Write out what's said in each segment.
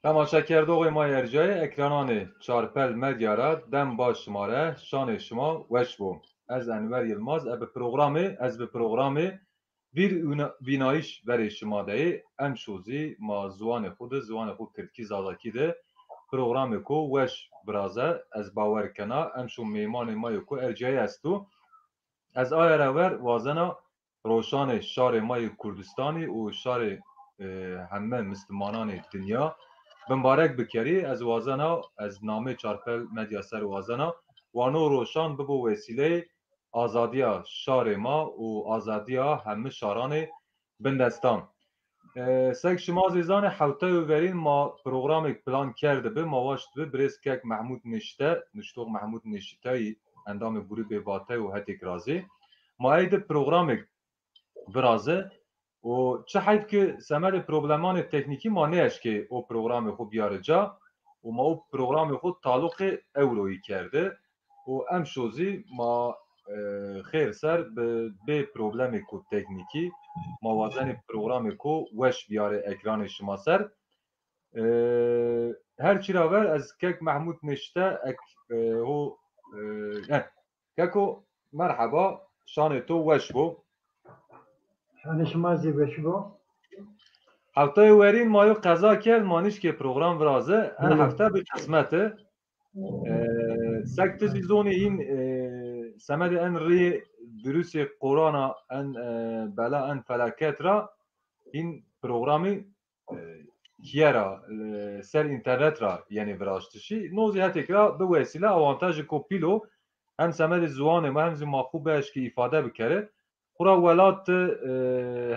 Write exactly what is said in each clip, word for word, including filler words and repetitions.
Temaşekerdoxê ma yê ercayê, ekrananê Çarpel Medya ra dem baş şima re, şanê şima weş bo. Ez Enwer Yilmaz, e bi programê, ez bi programê Vîr Wîna-, Vînayîş verê şima de yê. Emşo zî ma ziwanê xwu de, ziwanê xwu kirdkî zazakî de programêko weş viraze, ez bawer kena. Emşo mêmanê ma yo ku ercayê esto. Ez aye ra ver wazena roşanê şarê ma yê Kurdistanî û şarê, e, heme mislimananê dinya bimbarek bikerî. Ez wazena, ez namê Çarpel Medya ser wazena, wa no roşan bibo wesîleyê azadîya şarê ma û azadîya heme şaranê bindestan. E, sek şima zî zanê, hewtayê verîn ma programêk plan kerdibi, ma waştibi birêz kek Mehmûd Nişte, nuştox Mehmûd Nişteyî, endamê grûbê Vatey û hetêk ra zî. Ma ey di programêk viraze û çi heyf ki semedê problemanê teknîkî ma nêeşkê o programê xwu biyarê ca û ma o programê xwu taluqê ewroyî kerde û emşo zî ma, e, xêr ser bi bê problemêko teknîkî ma wazenê programêko weş biyarê ekranê şima ser. E, her çî ra ver ez kek Mehmûd Nişte ek, e, ho, e, eh, Keko, merheba, şanê to weş bo. Şanê şima zî weş bo. Hefteyê werîn ma yo qeza kerd, ma nişkê program viraze. En Belê. Hefte bi qismet e. E, sek ti zî zonî hîn, e, semedê en rîyê vîrusê korona, en, e, bela, en felaket ra hîn programî e, kîye ra, e, ser înternet ra yenê viraştişî. No zî hetêk ra bi wesîle awantajêko pîl o. Hem semedê ziwanê ma hem zî ma xwu bieşkê îfade bikerê. Xwura welat de, e,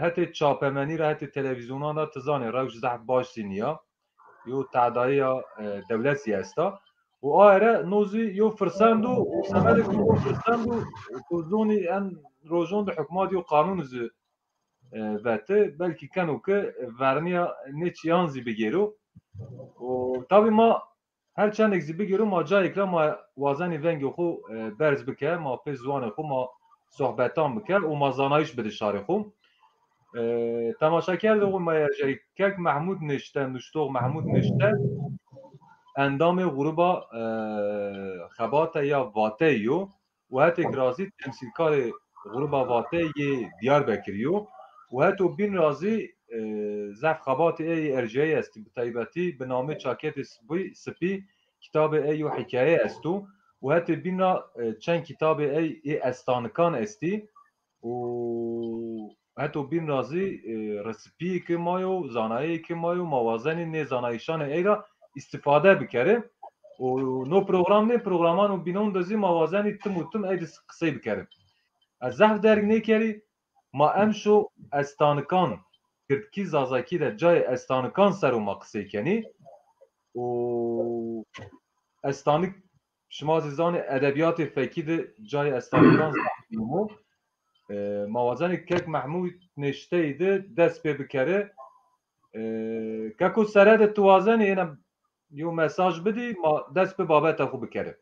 hetê çapemenî ra, hetê televîzyonan ra ti zanê rewş zehf baş zî nîya. Yo tedayîya, e, dewlet zî esta. Û aye ra no zî yo firsend o, û semedê ku yo firsend o, ku zonî en rojon de hukmat yo qanûn zî e, vete, belkî keno ke vernîya nê çîyan zî bigêro. Û tabî ma her çendêk zî bigêro, ma cayêk ra ma wazenî vengê xwu, e, berz bike, ma pê ziwanê xwu ma sohbetan bike û ma zanayîş bide şarê xwu. E, temaşekerdoxê ma yê ercayî, kek Mehmûd Nişte, nuştox Mehmûd Nişte, endamê grûba, e, Xebate ya Vateyî yo. Û hetêk ra zî temsîlkarê grûba Vateyî yê Diyarbekirî yo û heto bîn ra zî, e, zehf xebatê ey yê ercayî estî, bi taybetî bi namê Çaketê Sipî, Sipî kitabê ey yo hîkaye esto û hetê bîn ra, e, çend kitabê ey ê estanikan estî û heto bîn ra zî, e, resipîyê ke ma yo, zanayeyê ke ma yo, ma wazenî nê zanayîşanê ey ra îstîfade bikerê. Û no program nê programan û bînon de zî ma wazenî tim û tim ey de qisey bikerê. Ez zehf derg nêkerî, ma emşo estanikan, kirdkî zazakî de cayê estanikan ser o ma qisey kenî. Û estanik, şima zî zanê edebîyatê fekî de cayê estanikan zaf muhîm o. E, ma wazenê kek Mehmûd Nişteyî de dest pê bikerê. E, keko sere de tu wazenê êna yo mesaj bidî, ma dest bi babeta xwu bikerê.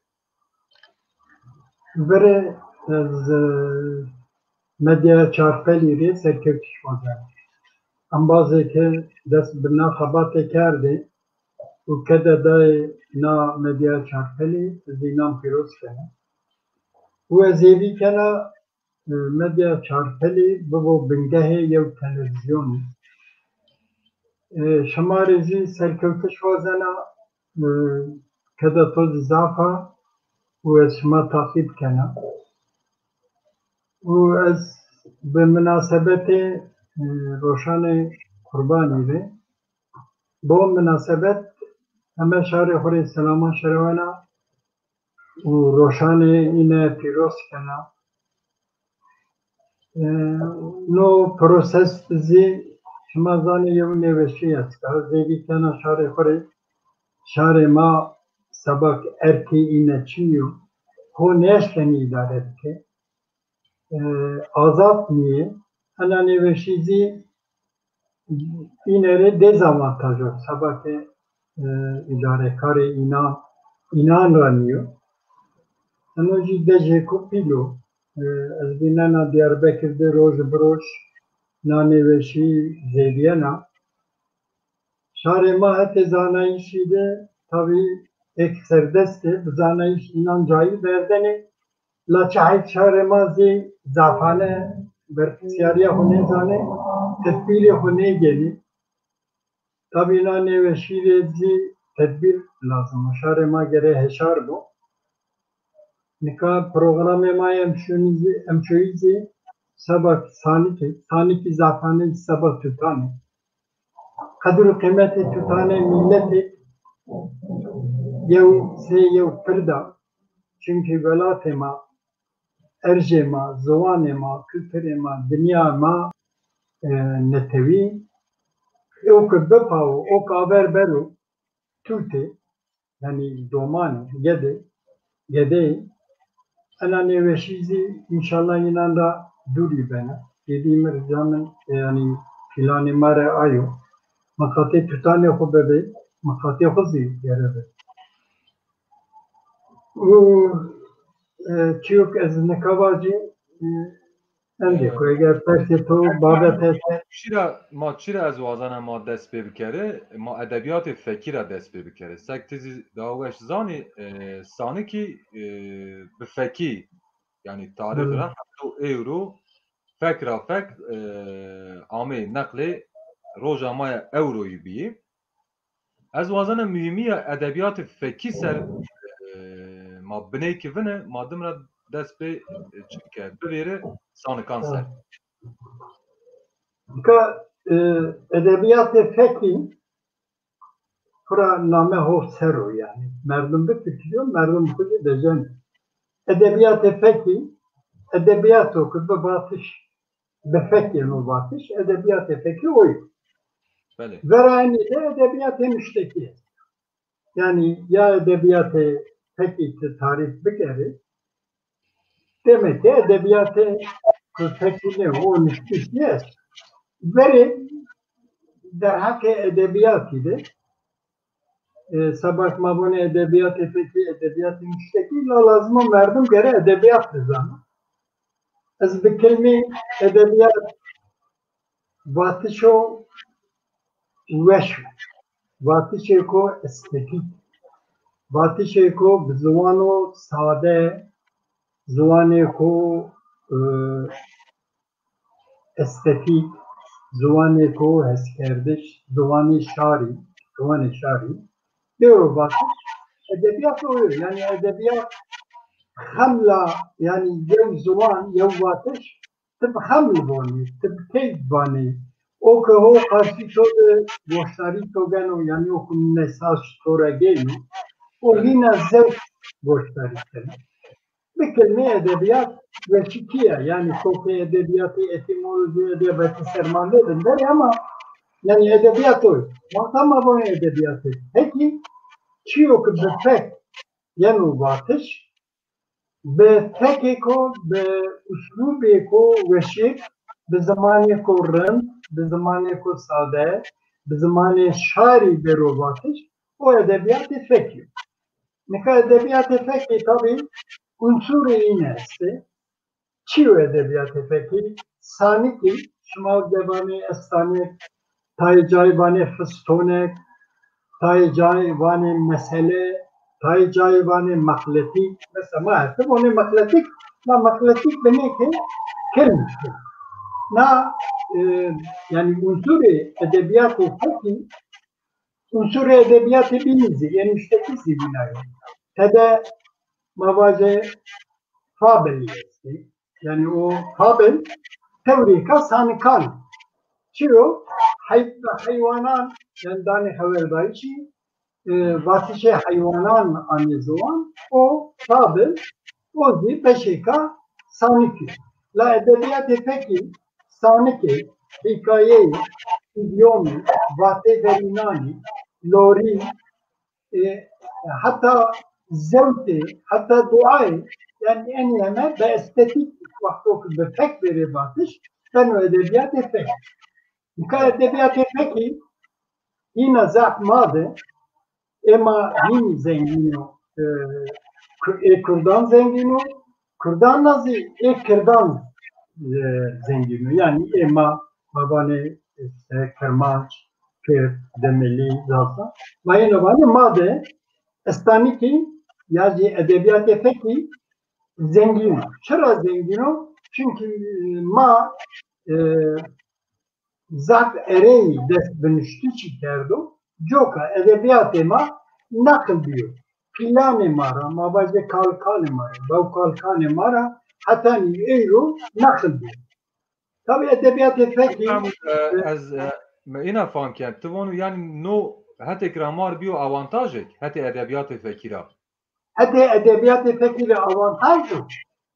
Verê ez, e, Medya Çarpelî rê serkewtiş wazena. Embazê ke dest bi na xebatê kerdê û kede dayê na Medya Çarpelî, ez înan pîroz kena. Û ez hêvî kena, e, Medya Çarpelî bibo bingehê yew televîzyonî. E, şima rê zî serkewtiş wazena, e, keda to zî zaf a û ez şima taqîb kena. Û ez bi minasebetê, e, roşanê Qurbanî de, bo minasebet heme şarê xwu rê selaman şerewena û roşanê îne pîroz kena. E, no proses zî şima zanê yew nêweşî esta. Zêdî kena şarê xwu rê, şarê ma seba ke erkê îne çin yo, xo nêeşkenî îdare bike. E, azad nîyê. Ena nêweşî zî îne rê dezavantaj o. Seba ke, e, îdarekarê înan, înan ra nîyo. Eno jî dejêko pîl o. E, ez vînena Diyarbekir de roj bi roj na nêweşî zêdîyena. Şarê ma hetê zanayîşî de tabî êk serdest ê, bi zanayîş înan cayî verdenê. La çi heyf şarê ma zî zafane berpirsîyarîya xo nêzanê, tedbîrê xo nêgenê. Tabî îna nêweşî rê zî tedbîr lazim o. Şarê ma gere heşar bo. Nika programê ma yê emşonî zî, emşoyî zî seba Sanikî, Sanikî zafane zî seba tutan ê. Qedir û qîmetê tutanê mîletê yew sey yew pird a. Çimkî welatê ma, erjê ma, ziwanê ma, kulturê ma, dinya ma, e, netewî, o ke bipawo, o ke aver bero, tûtê, yanî domanê, gedê, gedeyê, ena nêweşî zî înşallah înan ra dûrî bena. Êdî mi rica min, e, yanî planê ma re ayo. Miqatê tutanê xo bibê, miqatê xo zî gere bê. Û, e, çîyo ke ez nika vajî, e, endê ku eger persê to, babet heste. Çira, ma çira ez wazena ma dest pê bikerê, ma edebîyatê fekî ra dest pê bikerê. Sek ti zî daha weş zanî, e, Sanikî, e, bi fekî, yanî tarîx ra heta ewro fek ra fek, e, ameyî neqlê roja ma ya ewroyî bîyî. Ez wazena muhîmîya edebîyatê fekî ser, e, ma bineyke vine, ma dim ra dest pê, e, çike, bivêre sanikan ser. Nika, e, edebîyatê fekî pira name ho ser o yanî. Merdim bifikirîyo, merdim xo zî vejeno. Edebîyatê fekî, edebîyato ke bi vatiş, bi fek yeno vatiş, edebîyatê fekî o yo. Belê. Vera enî de edebîyatê nuştekî est. Yanî ya edebîyatê fekî ti tarîf bikerê, demek ki edebîyatê fekî nê, o nuştişî est. Verê derheqê edebîyatî de, e, seba ke ma vonê edebîyatê fekî, edebîyatê nuştekî, la lazim o merdim gere edebîyat bizano. Ez bi kilmê edebîyat vatişo weş o. Vatişêko estetîk. Vatişêko bi ziwano sade, ziwanêko, e, estetîk, ziwanêko heskerdiş, ziwanê şarî, ziwanê şarî. Bêro vatiş, edebîyat o yo. Yanî edebîyat xemla, yanî yew ziwan, yew vatiş, ti bi xeml vonî, ti bi keyf vanî. O ke ho qarşî to de goşdarî to geno, yanî o ke mesaj to ra geyno, o hîna zewq goşdarî keno. Bi kilmê edebîyat weşîkî ya, yanî to ke edebîyatê etîmolojî, edebîyatê sermandê vinderê ama yanî edebîyat o. Wexta ma vonê edebîyatê fekî, çîyo ke bi fek yeno vatiş, bi fekêko, bi uslûbêko weşik, bi zimanêko rind, bi zimanêko sade, bi zimanê şarî bêro vatiş, o edebîyatê fekî yo. Nika edebîyatê fekî tabî unsurê îne estê. Çi yo edebîyatê fekî? Sanikî, şima de vanê estanek, tayê cayê vanê fistonek, tayê cayê vanê mesele, tayê cayê vanê maqletîk. Mesela ma hete vonê maqletîk, ma maqletîk binê ke kelm. Na, e, yanî unsurê edebîyatê fekî, unsurê edebîyatê bînî zî, ê nuştekî zî wina yo. Tede ma vajê fabelî estê. Yanî o fabel tewrêka sanikan. Çi yo? Hey-, heywanan, yanî danê xeverdayîşî, e, vatişê heywanan anê ziwan, o fabel, o zî beşêka sanikî. La edebîyatê fekî sanikê, hîkayeyê, îdyomî, vatê verînanî, lorî, e, heta zewtê, heta duayê, yanî enî heme bi estetîk wexto ke bi fek bêrê vatiş, beno edebîyatê fek. Nika edebîyatê fekî hîna zaf ma de, ê ma hînî zengîn o, e, ku-, ê kurdan zengîn o, kurdan ra zî ê kirdan, e, zengîn o. Yanî ê ma, ma vanê, îşte, kirmanc, Kird, Dimilî, Zaza. Ma êno vanê ma de estanikî ya zî edebîyatê fekî zengîn o. Çira zengîn o? Çunkî, e, ma, e, zaf ereyî dest bi nuştişî kerdo. Coka edebîyatê ma neqil bîyo. Pîlanê ma ra, ma vajê kalkanê ma ra, bewkalkanê ma ra hetanî êro neqil bîyo. Tabî edebîyatê fekî, Hocam, e, e, ez, e, mi îna fam kerd. Ti vano, yanî, no hetêk ra mar bîyo awantajêk hetê edebîyatê fekî ra? Hetê edebîyatê fekî ra awantaj o.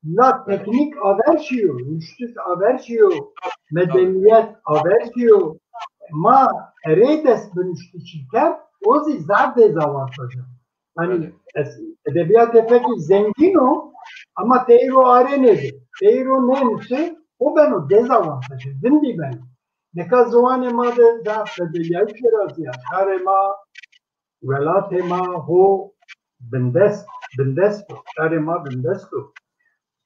La teknîk aver şîyo, nuştiş aver şîyo, medenîyet aver şîyo. Ma erê dest bi nuştişî kerd, o zî zaf dezawantaj o. Hanî, belê, ez, edebîyatê fekî zengîn o, ama teyro arê nêdê. Teyro nênusê, o beno dezawantajê, vindî beno. Nika ziwanê ma de zaf bedelîyayîşê ra zî ya. Şarê ma, welatê ma ho bindest, bindest o. Şarê ma bindest o.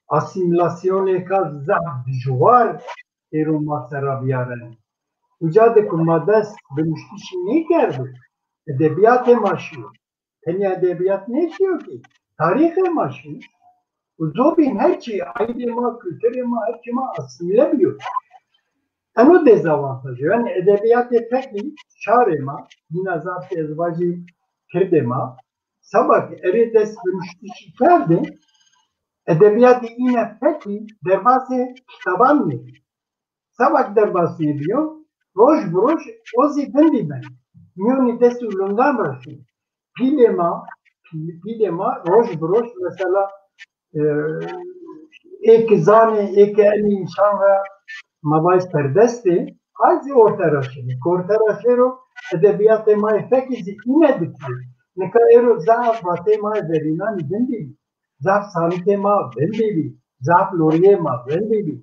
Asîmîlasyonêka zaf dijwar êro ma ser ra vîyareno. Uca de ku ma dest bi nuştişî nêkerdo, edebîyatê ma şîyo. Tenya edebîyat nêşîyo kî, tarîxê ma şîyo. Û zobîn her çî, aîdê ma, kulturê ma, her çî ma asîmîle bîyo. Eno dezawantaj o. Yanî edebîyatê fekî şarê ma, yîna zaf ez vajî kirdê ma, seba ke erê dest bi nuştişî kerdê, edebîyatê îne fekî derbasê kitaban nêbî. Seba ke derbas nêbîyo, roj bi roj o zî vindî beno. Mîyonê dest û lingan ra şino. Pîlê ma, pîl-, pîlê ma roj bi roj mesela, e, ê ke zanê, ê ke enî însan ra ma vajî serdest ê, a zî orte ra şinê. Ke orte ra şêro, edebîyatê ma yê fekî zî îne dikîyo. Nika êro zaf vateyê ma yê verînanî vindî bî. Zaf sanikê ma vindî bî. Zaf lorîyê ma vindî bî.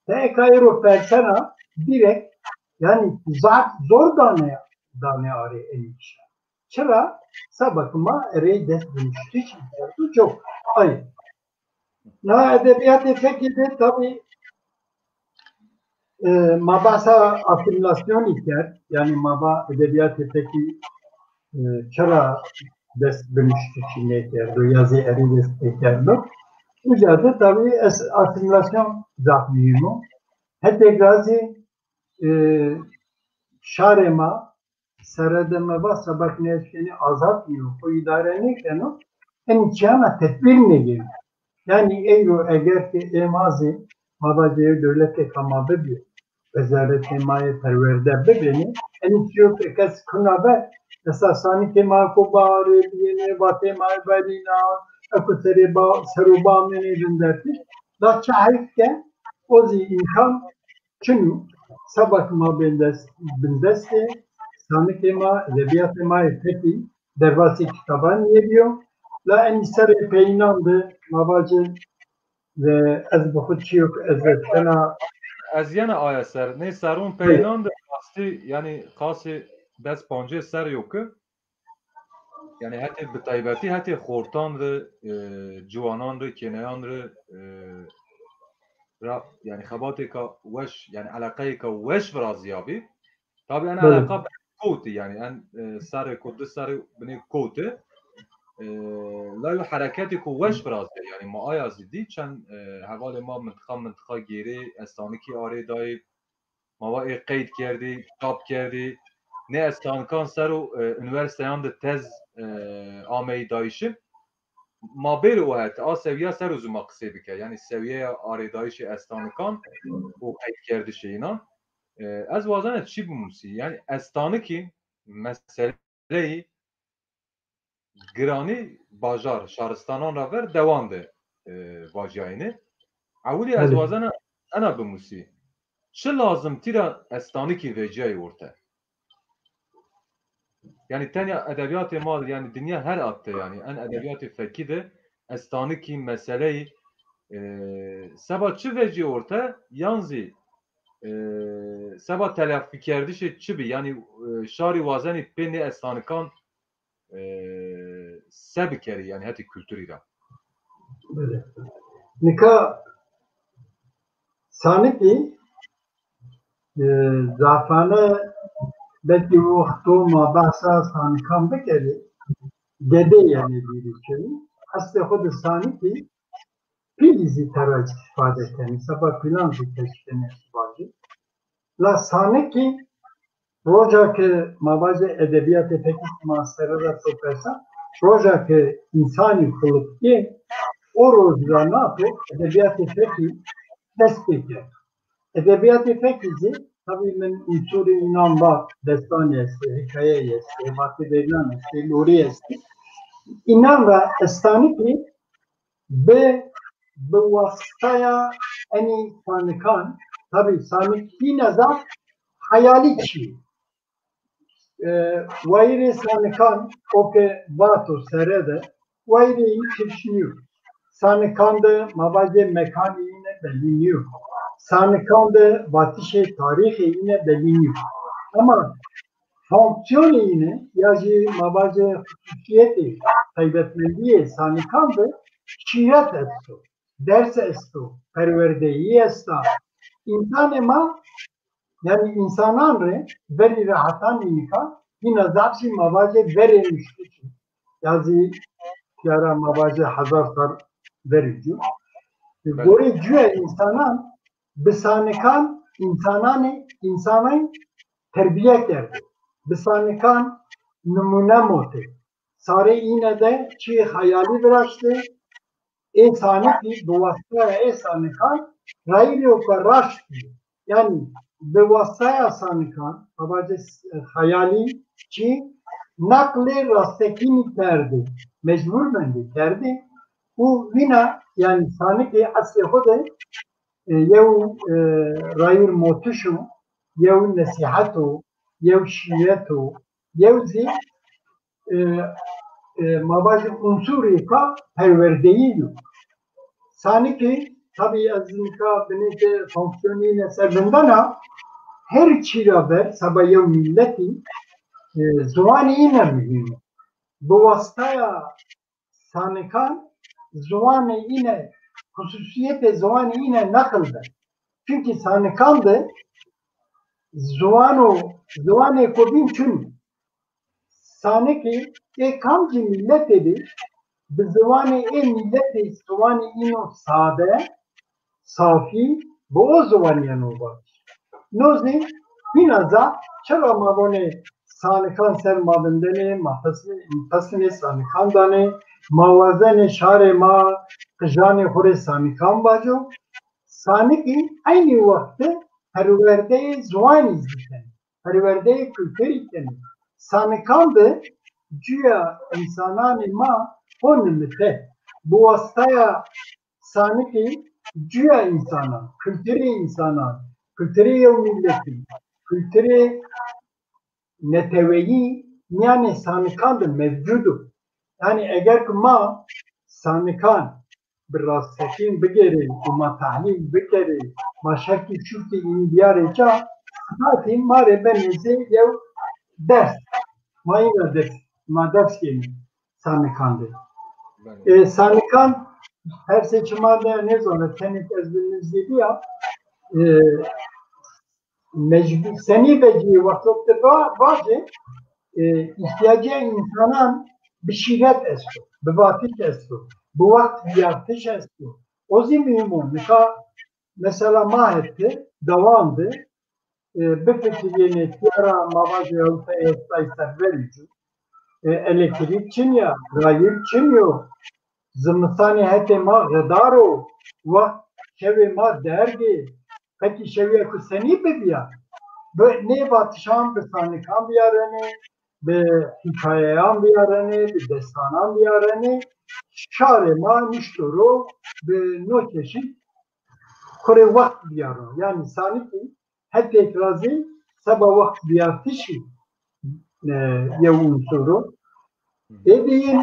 Te eka êro persena direkt, yanî zaf zor danê, danê arê enî kişa. Çira? Seba ke ma erey dest bi nuştişî kerdo, çok. Ay. Na edebîyatê fekî de tabî, e, ma behsa asîmîlasyonî kerd. Yanî ma va edebîyatê fekî, e, çira dest bi nuştişî nêkerdo ya zî erey dest pê kerdo. Uca de tabî es-, asîmîlasyon zaf muhîm o. Hetê gazî, e, şarê ma, sere de mi va seba ke nêeşkenê azad bîyo, xo îdare nêkeno, enî çîyana tedbîr nêgêrî. Yanî êro eger ke ê ma zî, ma vajê yew dewletêka ma bibî, wezaretê ma yê perwerde bibênê, enî çîyo ke kes kuna ver, mesela sanikê ma ko barê biyênê, vatê ma yê verîna, eko serê ba-, ser û ba amênê vindertiş, la çi heyf ke o zî îmkan çin o. Seba ke ma bindest, bindestê, sanikê ma, edebîyatê ma yê fekî derbasê kitaban nêbîyo. La enî serê peyînan de ma vacê, ve ez bi xwu çîyo ke ez tena. Ez yena aya ser. Nê serûn peyînan de rastî, yanî qasê des pancês serrî yo ke, yanî hetê bi taybetî hetê xortan ri, e, ciwanan ri, kêneyan ri, e, ra, yanî xebatêka weş, yanî eleqeyêka weş virazîyabî. Tabî en, belê, eleqa kotî, yanî en, e, serrêko di serrî binê kotî. E, la yo hereketêko weş virazîya, yanî ma aya zî dî, çend, e, hevalê ma mintiqa mintiqa gêrê, estanikî arê dayê, ma va ê qeyd kerdî, çap kerdî. Nê estanikan ser o, e, unîversîteyan de tez, e, ameyî dayîşî. Ma bêrê o het, a sewîya ser o zî ma qisey bike. Yanî sewîyeya arêdayîşê estanikan û qeydkerdişê înan. E, ez wazena çî bimusî. Yanî estanikî meseleyî giranî bajar, şaristanan ra ver dewan de, e, vacîyayîne. Ewilî ez, belê, wazena ena bimusî. Çi lazimtî ra estanikî vecîyayî orte? Yanî tenya edebîyatê ma, yanî dinya her at de, yanî en edebîyatê fekî de estanikî, meseleyî, e, seba çi vecî orte, yan zî, e, seba telafîkerdişê çi bî? Yanî, e, şarî wazenî pê nê estanikan, e, se bikerî, yanî hetê kulturî ra? Belê. Nika sanikî, e, zafane Belkî wexto ma behsa sanikan bikerê, gedê yenê bîrê çi. Eslê xo de sanikî pîlî zî tera îstîfade kenê. Seba pîlan zî teşkenê vajî. La sanikî roja ke ma vajê edebîyatê fekî ma sere ra to persa, roja ke însanî xuliqtî, o roj ra nato edebîyatê fekî dest pê kerd. Edebîyatê fekî zî, tabî min unsurê înan va, destanî estê, hîkayeyî estê, vatê verînan estê, lorî estê. Înan ra ez sanikî bi, bi wasitaya enî sanikan, tabî sanik hîna zaf heyalî çî. E, wayîrê sanikan o ke vato sere de, wayîrê yî kifş nîyo. Sanikan de ma vajê mekanê yîne belî nîyo. Sanikan de vatişê tarîxê yîne belî nîyo. Ama fonksiyonê yîne ya jî ma vajê xususîyetê, taybetmendîyê sanikan de şîret esto, ders esto, perwerdeyî esta. Însanê ma, yanî însanan rê verî ra hetanî nika hîna zaf zî ma vajê verê nuştişî ya zî tîya ra ma vajê hezar sal verî cû. Belê. Gorê cuya însanan bi sanikan însananê, însanay terbîye kerdê. Bi sanikan nimûne motê. Sarê îne de çîyê xeyalî viraştê. Ê sanikî bi wasitaya ê sanikan rayîrê oka raşt bî. Yanî bi wasitaya sanikan, ma vajê xeyalî çî naqlê rastekînî kerdê. Mecbur mendê kerdê. Û wîna yanî sanikê eslê xo de e, yew, e, rayîr motiş o, yew nesîhet o, yew şîret o, yew zî, e, e, ma vajî unsurêka perwerdeyî yo. Sanikî, tabî ez nika binê de fonksiyonê îne ser vindena, her çî ra ver, seba yew mîletî, e, ziwanê îne muhîm o. Bi wasitaya sanikan ziwanê îne, xususîyetê ziwanê îne neqil ben. Çunkî sanikan de ziwan û ziwanêko bîn çin o. Sanikî ê kamcî mîletê bî, bi ziwanê ê mîletê, ziwanê îno sade, safî, bi o ziwan yeno vatiş. No zî hîna zaf, çira ma vonê sanikan ser ma vindenê, ma pesnê, pesnê sanikan danê, ma wazenê şarê ma qijanê xo rê sanikan vaco. Sanikî eynî wext de perwerdeyê ziwanî zî kenê, perwerdeyê kulturî kenê. Sanikan de cuya însananê ma xo nimite. Bi wasitaya sanikî cuya însanan, kulturê însanan, kulturê yew mîletî, kulturê neteweyî mîyanê sanikan de mevcud o. Yanî eger ki ma sanikan bi rastekîn bigêrê û ma tehlîl bikerê, ma şekî şukî în biyarê ca, sifatî ma rê benê zê yew ders. Ma îna ders, ma ders gênê sanikan de. Belê. E, sanikan her sê çiman de nêzana, tenêk ez bi nizdî bîya. E, mecbur, senî vecîyê wexto ti va-, vacê, e, îhtîyacê însanan bi şîret esto, bi vatiş esto, bi wext biyartiş esto. O zî muhîm o. Nika mesela ma hetê dewan de, e, bifikirîyênê tîya ra ma vajê hewtay heştay serverî cû. E, elektrîk çin ya, rayîr çin yo. Zimistanê hetê ma xidar o, wext şewê ma derg ê. Qetî şewîya ku senî bibîya, bi nê vatişan bi sanikan bîyarenê, bi hîkayeyan bîyarenê, bi destanan bîyarenê. Şarê ma nişto ro bi no çeşît xwu rê wext bîyaro. Yanî sanikî hetêk ra zî seba wext bîyartişî, e, yew unsur o. Êdî yin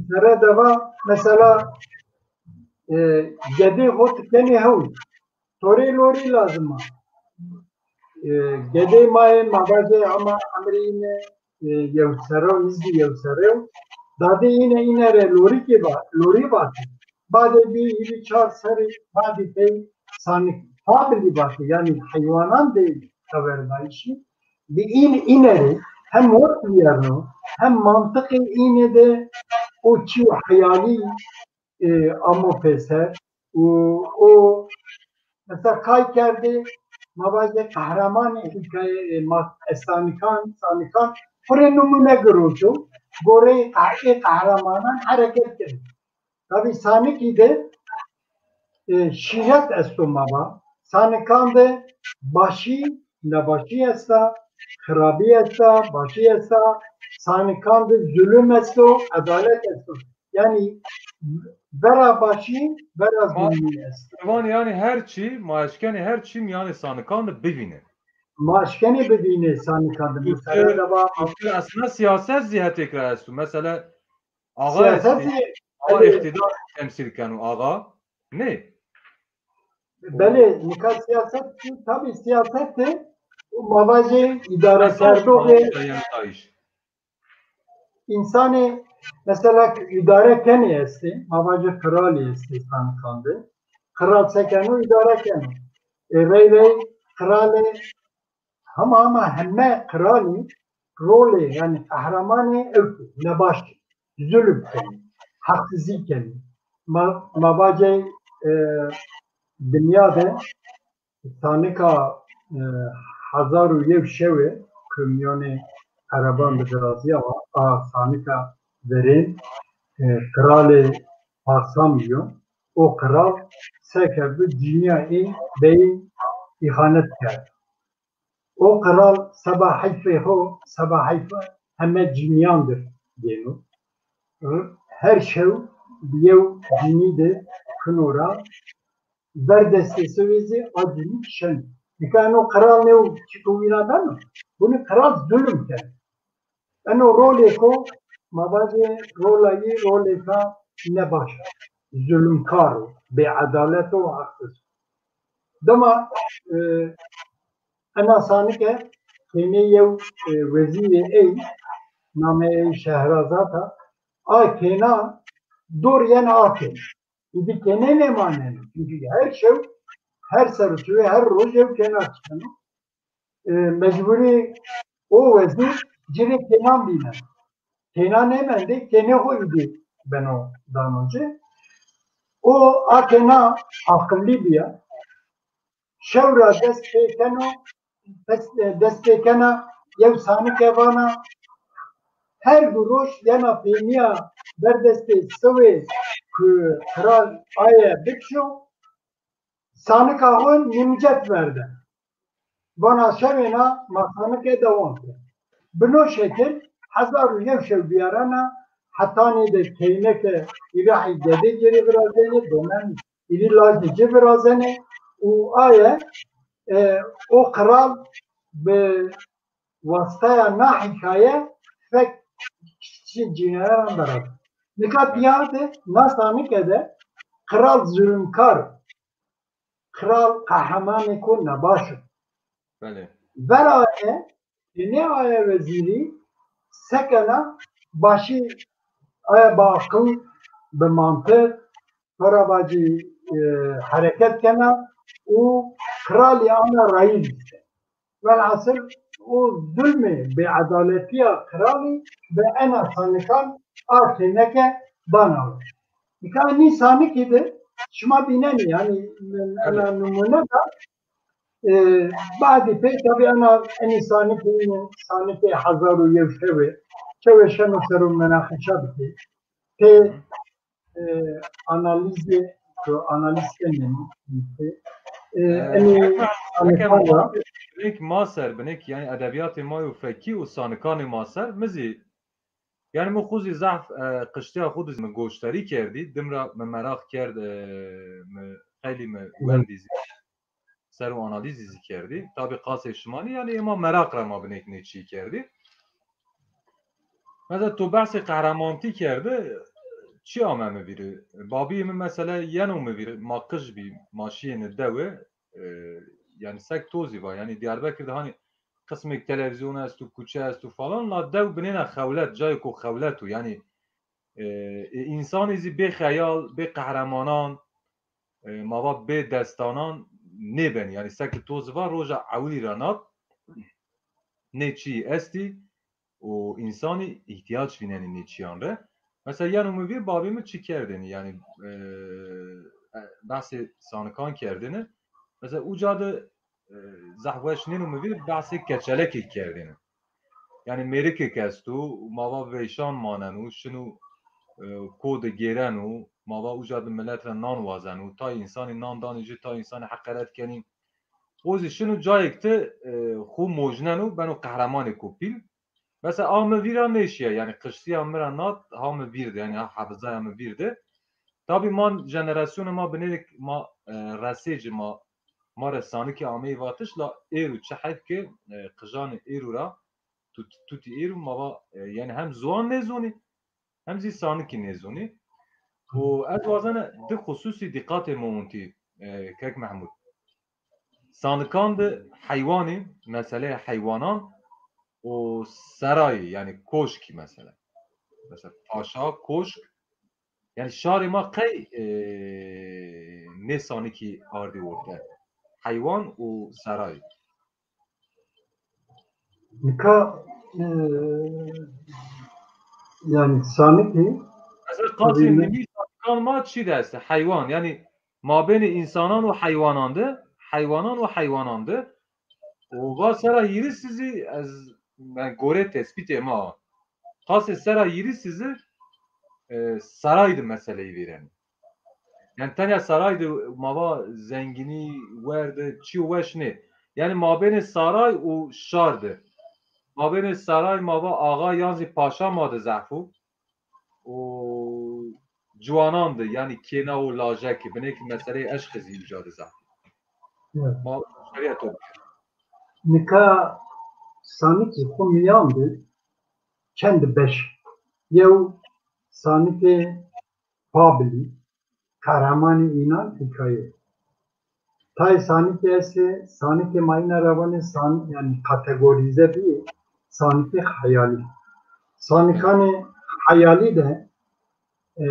sere de va, mesela, e, gedê xo ti kenê hewl. To rê lorî lazim a. E, gedê ma yê, ma vajê hema emrê yîne, e, yew serre û nizdî yew serre û dadê yîne îne rê lorîkê va-, lorî vatê. Badê bî hîrê çar serrî, badê pey sanik fabilî vatê, yanî heywanan de xeberdayîşî. bi în-, îne rê hem wet vîyerno, hem mantiqê îne de o çîyo heyalî, e, amo pêser û o mesela kay kerdê, ma vajê qehremanê hîkayeyê, e, ma, e, Sanikan, Sanikan xwu rê nimûne giroto, goreyê qeh-, ê qehremanan hereket kenê. Tabî Sanikî de, e, şîret esto ma va. Sanikan de başî, nebaşî esta, xirabî esta, başî esta. Sanikan de zulum esto, edalet esto. Yanî vera başî, vera Ma, zulmî esto. Ziwan yanî her çî, ma eşkenê her çî mîyanê Sanikan de bivînê. Ma eşkenê bivînê Sanikan de. Mesela de va Aslında siyaset zî hetêk ra esto. Mesela axa Siyaset estê, zî, axa belê, îqtîdar temsîl keno axa. Nê? Belê, nika siyaset, tabî siyaset de ma vajê îdarekerdoxê, yanî dayîş. Însanê, mesela, îdare kenê estê, ma vajê qiralî estê Sanikan de. Qiral se keno, îdare keno. E, rey rey qiralê Hema hema heme qiralî rolê, yanî qehremanê ewk o, nebaş, zulm kenî, heqsizî kenî. Ma, ma vacê, e, dinya de sanika, e, hezar û yew şewe ku mîyanê ereban de virazîya wa, a sanika verên, e, qiralê Parsan bîyo. O qiral se kerdo, cinîya ê beyî îxanet kerd. O qiral seba heyfê xo, seba heyfê heme cinîyan dir gêno. Her şew bi yew cinî de kuno ra, ver destê sewê zî a cinî kişeno. Nika eno qiral nêo çîko wîna beno, binî qiral zulm keno. Eno rolêko, ma vajê rola yî rolêka nebaş o. Zulmkar o, bêedalet o, heqsiz o. Dima, e, ena sanike kênê yew, e, wezîrê ey, nameyê ey Şehrazat a, a kêna dor yena a kên. Îdî kênê nêmaneno. Çunkî her şew, her ser û çiwê, her roj yew kêna çikeno. E, mecburî o wezîr ci rê kênan vîneno. Kêna nêmendê, kênê xo îdî beno dano ci. O a kêna aqilî bîya. Şew ra dest pê keno, dest, dest pê kena, yew sanike vana, her du roj yena pênîya ber destê sewê ku qiral aye bikişo, sanika xo nîmcet verde. Vana şewêna ma sanike dewam ke. Bi no şekil hezar û yew şew vîyarena, hetanî de keyneke îrahî gedê ci rê virazenê, domen îrî lajê ci virazenê û aye, e, o qiral bi wasitaya na hîkaye fek kiçî cinîyaran verazeno. Nika diya de na sanike de qiral zulmkar o. Qiral qehremanêko nebaş o. Belê. Vera aye, kênê aye wezîrî se kena, başî aye bi aqil, bi mantiq, to ra vacî, e, hereket kena û qiralî ana rayîr bîste. Welhasil o zulmê, bêedaletîya qiralî bi ena sanikan a kêneke dana we. Nika nî sanikî de şima bînenî, yanî ena nimûne da, e, badî pê tabî ena enî sanikî, enî sanikê hezar û yew şewê, şewê şeno ser o menaqeşa bikê. Pê, e, analîzê, ku analîz kenê, e, E, enî eke, eke sanikan ra. Binêk ma ser, binêk, yanî edebîyatê ma yo fekî û sanikanê ma ser, mi zî, yanî mi xwu zî zehf, e, qiştîya xwu de zî mi goşdarî kerdî, dim ra mi meraq kerd, e, mi xeylî mi wendî zî. Ser û analîzî zî kerdî. Tabî qasê şima nî, yanî ê ma meraq ra ma binêk nê çî kerdî. Mesela to behsê qehremanîtî kerde, çi ame mi vîrî? Babîyê mi mesela yeno mi vîrî, ma qij bî, ma şîyêne dewe, e, yanî sek to zî va, yanî Diyarbekir de hanî qismêk televîzyon esto, kuçe esto falan, la dew binêna xewlet, cayêko xewlet o, yanî, e, e, însanî zî bê xeyal, bê qehremanan, e, ma va bê destanan nêbenî. Yanî seke to zî va roja ewilî ra nat. nê çî estî û însanî îhtîyac vînenî nê çîyan rê. Mesela yeno mi vîr, babî mi çi kerdêne, yanî, e, e, behsê sanikan kerdêne. Mesela uca de, e, zehf weş nêno mi vîr, behsê keçelekê kerdêne. Yanî mêrikêk esto, ma va veyşan maneno, şino, e, ko de gêreno, ma va uca de milet ra nan wazeno, tay însanî nan danê ci, tay însanî heqeret kenî. O zî şino cayêk de, e, xwu mojneno, beno qehremanêko pîl. Mesela a mi vîra nêşîya, yanî qijtîya mi ra nat, ha mi vîr de, yanî ha hefizaya mi vîr de. Tabî ma jenerasyonê ma binêrêk ma, e, resê ci ma, ma rê sanikî ameyî vatiş, la êro çi heyf ke, e, qijanê êro ra, tut-, tutî êro ma va, e, yanî hem ziwan nêzonî, hem zî sanikî nêzonî. Û ez wazena di xususî dîqatê mi ontî, e, kek Mehmûd. Sanikan de heywanî, meseleyê heywanan û serayî, yanî koşkî mesela. Mesela paşa, koşk, yanî şarê ma qey, e, nê sanikî ardî orte? Heywan û serayî. Nika, e, yanî sanikî. Mesela qasê nimî sanikan ma çi de estê? Heywan, yanî mabênê însanan û heywanan de, heywanan û heywanan de. Û va sera hîris zî ez, yanî gorê tespîtê ma, qasê sera hîris zî, e, saray de meseleyî vîrenî. Yanî tenya saray de ma va zengînî, werde, çîyo weş nê. Yanî mabênê saray û şar de. Mabênê saray ma va axa yan zî paşa ma de zehf o. Û ciwanan de, yanî kêna û lajekî, binêkî meseleyê eşqî zî uca de zaf. Evet. Ma şerîya to bike. Nika sanikê xwu mîyan de çend beş. Yew sanikê pabilî, qehremanê înan hîkaye. Tayê sanikê estê, sanikê ma îna ra vanê san-, yanî kategorîze bîyê, sanikê xeyalî. Sanikanê xeyalî de, e,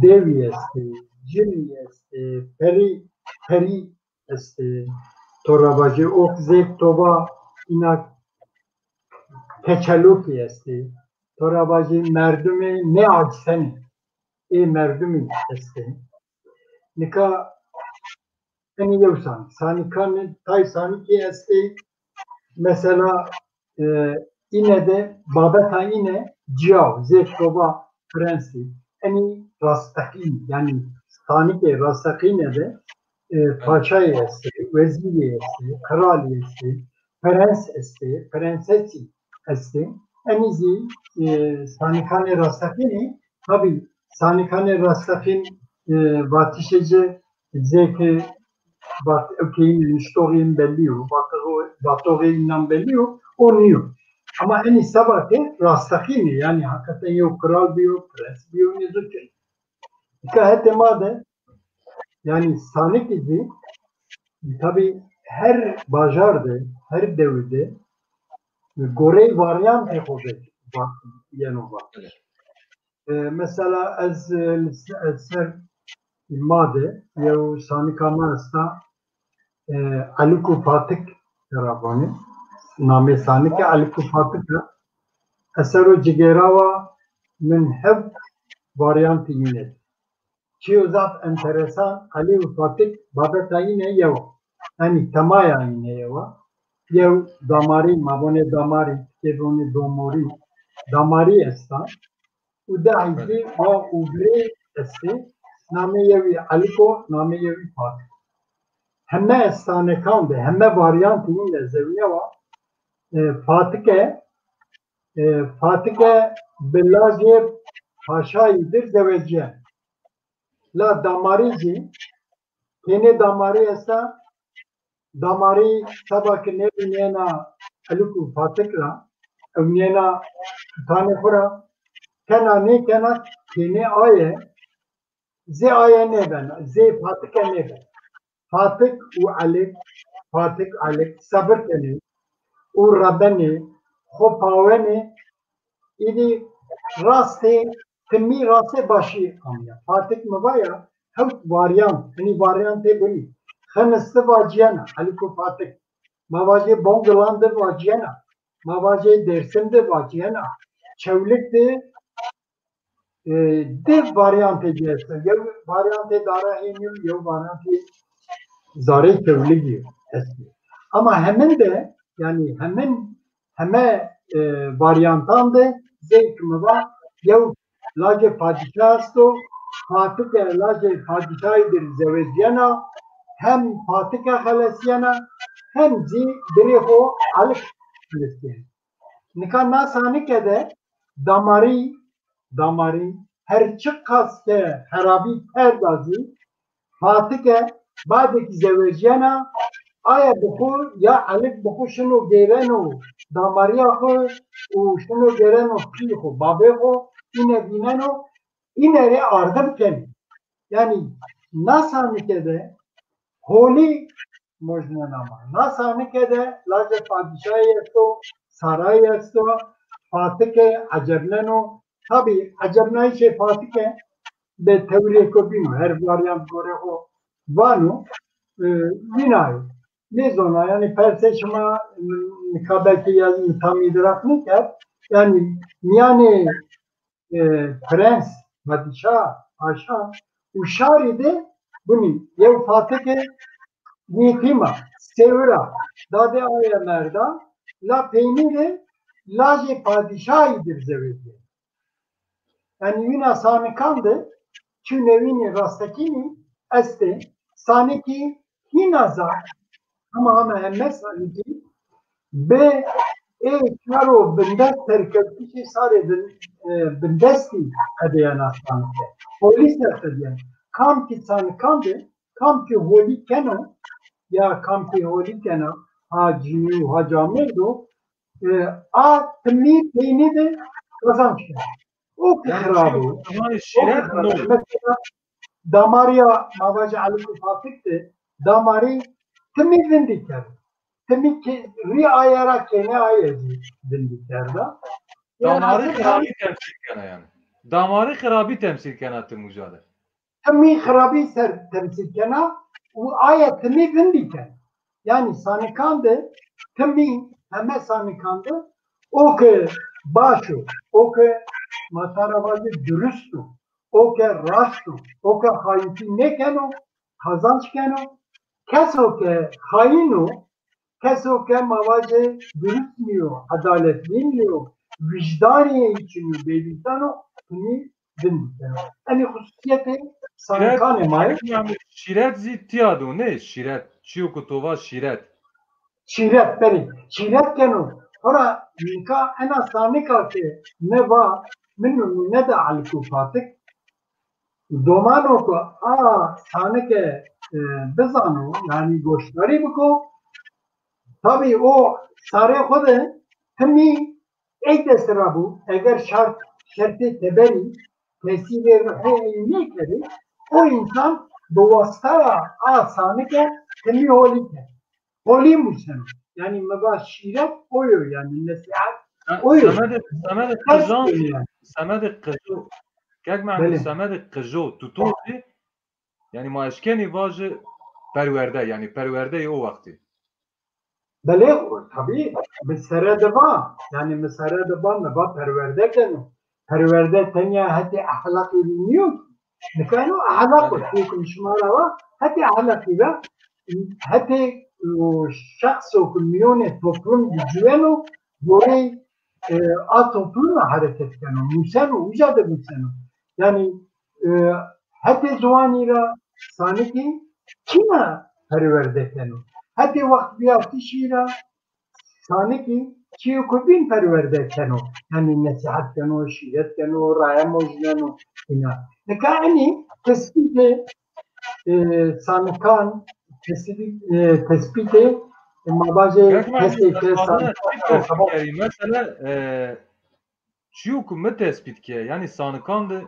dewî estê, cinî estê, perî, perî estê. To ra vajê ok zêk toba îna keçelokî estê. To ra vajê merdumê nêacisenê. Ê merdumî estê. Nika enî yew sanik. Sanikanê tay sanikî estê. Mesela, e, îne de babeta îne ciyaw, zê toba prensî. Enî rasteqîn, yanî sanikê rasteqîne de, e, paşayî estê, wezîrî estê, qiralî estê, prens estê, prensesî estê. Enî zî, e, sanikanê rasteqînî, tabî sanikanê rasteqîn, e, vatişê ci zêke vat-, ewkê înan niştoxê înan bellî yo, vatoxê, vatoxê înan bellî yo, o nîyo. Ama enî seba ke rasteqîn ê, yanî heqîqeten yew qral bîyo, prens bîyo, nêzo çi. Nika hetê ma de, yanî sanikî zî, tabî her bajar de, her dewî de, goreyê varyantê xo de va-, yeno va. E, mesela ez, e, li se-, ez ser ma de yew sanika ma esta, e, Eliko Fatik ra vanê. Namê sanike Eliko Fatik a. Ez ser o cigêrawa min hewt varyantî îne. Çîyo zaf enteresan, Elî û Fatik babeta îne yew a. Yanî temaya îne yew a. Yew damarî, ma vonê damarî, tikê vonê domorî, damarî esta. Û dehî zî wa û virê estê. Namê yewî Eliko, namê yewî Fatik. Heme sanikan de, heme varyantî îne zewîne wa, e, Fatike, e, Fatike bi lajê paşayî dir zewecîyen. La damarî zî, kênê damarî esta, damarî seba ke nêbînena Eliko Fatik ra, ewnîyena tutanê xo ra, kena nêkena kênê aye, zê aye nêbena, zê Fatike nêbena. Fatik û Elik, Fatik Elik sebir kenê û rebenê, xo pawenê, îdî rastê, timî rastê başî amîya. Fatik mi va ya, hewt varyant, hinî varyantê binî. Xinisti vacîyena, Eliko Fatik. Ma vajê Bongilan de vacîyena. ma vajê Dêrsim de vacîyena. Çewlik de e, di varyantê ci esto. Yew varyantê dara hênî yo, yew varyantê zarê Çewligî yo esto. Ama hemin de, yanî hemin, heme e, varyantan de zey ki mi va yew lajê padîşah esto, Fatike lajê padîşahî dir zewecîyena, hem Fatike xelesîyena, hem zî birê xo Elik xelesîyena. Nika na sanike de damarî, damarî her çiqas ke xerabî kerda zî, Fatike badê kî zewecîyena, aye bi xwu ya Elik bi xwu şino gêreno damarîya xwu û şino gêreno pî xwu, babê xwu, îne vîneno, îne rê ardim kenê. Yanî na sanike de holî mojnena ma. Na sanike de lajê padîşahî esto, sarayî esto, Fatike ecebneno. Tabî ecebnayîşê Fatike de tewrêko bîno, her varyant gorê xo vano, e, vîna yo. Nêzona, yanî persê şima, e, nika belkî ya tam îdrak nêkerd. Yanî mîyanê e, prens, padîşah, paşa û şarî de bunî yew Fatike yetîm a, sêwir a, dadê aye merda, la peynî de lajê padîşahî dir zewecîyeno. Yanî wîna sanikan de çi newînî rastekînî estê, sanikî hîna zaf, hema hema heme sanikî bi ê çaro bindest serkewtişê sarê bin-, e, bindestî qedeyena sanike. Holî ser qedeyena. Kam kî sanikan de, kam kî holî keno, ya kam kî holî kena, ha cinî û ha camêrd o, e, a timî peynî de qazanç keno. O ki xirab o. Yanî şîret no. Mesela damarîya ma vajî Elik û Fatik de damarî timî vindî kerd. Timî ki rî aye ra kêne aye zî vindî kerda. Damarî xirabî temsîl kena yanî. Damarî xirabî temsîl kena tim uca de. Timî xirabî ser temsîl kena û aye timî vindî kena. Yanî sanikan de timî, heme sanikan de o ke baş o, o ke ma tara vajî durust o, o ke rast o, o ke xayîntî nêkeno, qazanç keno, keso ke xayîn o, keso ke ma vajê durust nîyo, edaletlî nîyo, wijdanê yî çin o, bêvîjdan o, timî vindî keno. Enî xususîyetê sanikanê ma yê. Şîret zî tîya do nê? Şîret. Çîyo ku to va şîret. Şîret, belê. Şîret keno. Xora nika ena sanika ke mi va, mi nimûne da Elik û Fatik. Domano ku a sanike, e, bizano, yanî goşdarî biko, tabî o sarê xo de timî ey dest ra bû, eger şart, şertê teberî tesîrê ruhê ey nêkerê, o însan bi wasitaya a sanike timî holî kerd. Holî museno. Yanî mi va şîret o yo, yanî nesîhet o yo. Semedê, semedê qijan, semedê qijo, kek Mehmûd, semedê qijo tuto zî, yanî ma eşkenî vajî perwerde, yanî perwerdeyê o wextî. Belê, tabî, mi sere de va, yanî mi sere de va, mi va perwerde keno. Perwerde tenya hetê ehlaqî nîyo. Nika eno ehlaq o, çîyo ke mi şima ra va, hetê ehlaqî ra, hetê, o, şexso ke mîyonê toplum de ciweno, goreyê, e, a toplum ra hereket keno, museno, uca de museno. Yanî, e, hetê ziwanî ra sanikî çina perwerde keno. Hetê wext bîyartişî ra sanikî çîyo ke bîn perwerde keno. Yanî nesîhet keno, şîret keno, raye mojneno, îna. Nika enî tespîtê, e, sanikan, tespîtê, e, tespîtê, e, ma vajê kesê ke sanikan tespît kerî. Mesela, e, çîyo ke mi tespît ke, yanî sanikan de,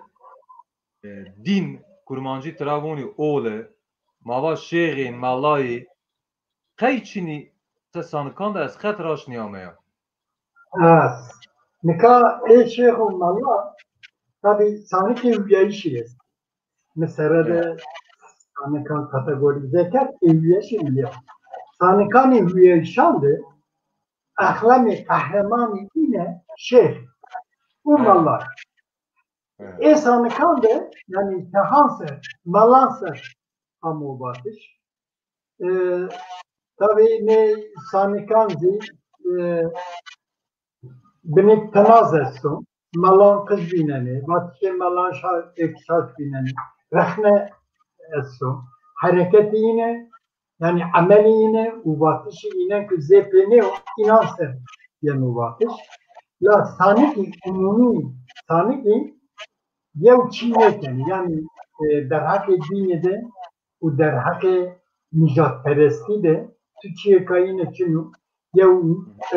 e, dîn, kurmancî tira vonî ole, ma va şêxê, melayî, qey çinî ti sanikan de ez qet raşt nîyameya. Ez. Nika ê şêx û mela, tabî sanikê huyayîşî est. Mi sere de sanikan kategorîze kerd, ê huyayîşî mi ya. Sanikanê huyayîşan de exlemê qehremanî îne şêx û melan. Ê sanikan de, yanî şexan ser, melan ser amo vatiş. E, tabî nê sanikan zî, e, binêk tinaz esto. Melan qij vînenê, vatişê melan şa-, êk şaş vînenê. Rexne esto. Hereketê îne, yanî emelê îne û vatişê îne ki zê pê nêyo, înan ser yeno vatiş. La sanikî umumî, sanikî yew çî nêkenê. Yanî, e, derheqê dînî de û derheqê nîjadperestî de tu çîyêka îne çin o. Yew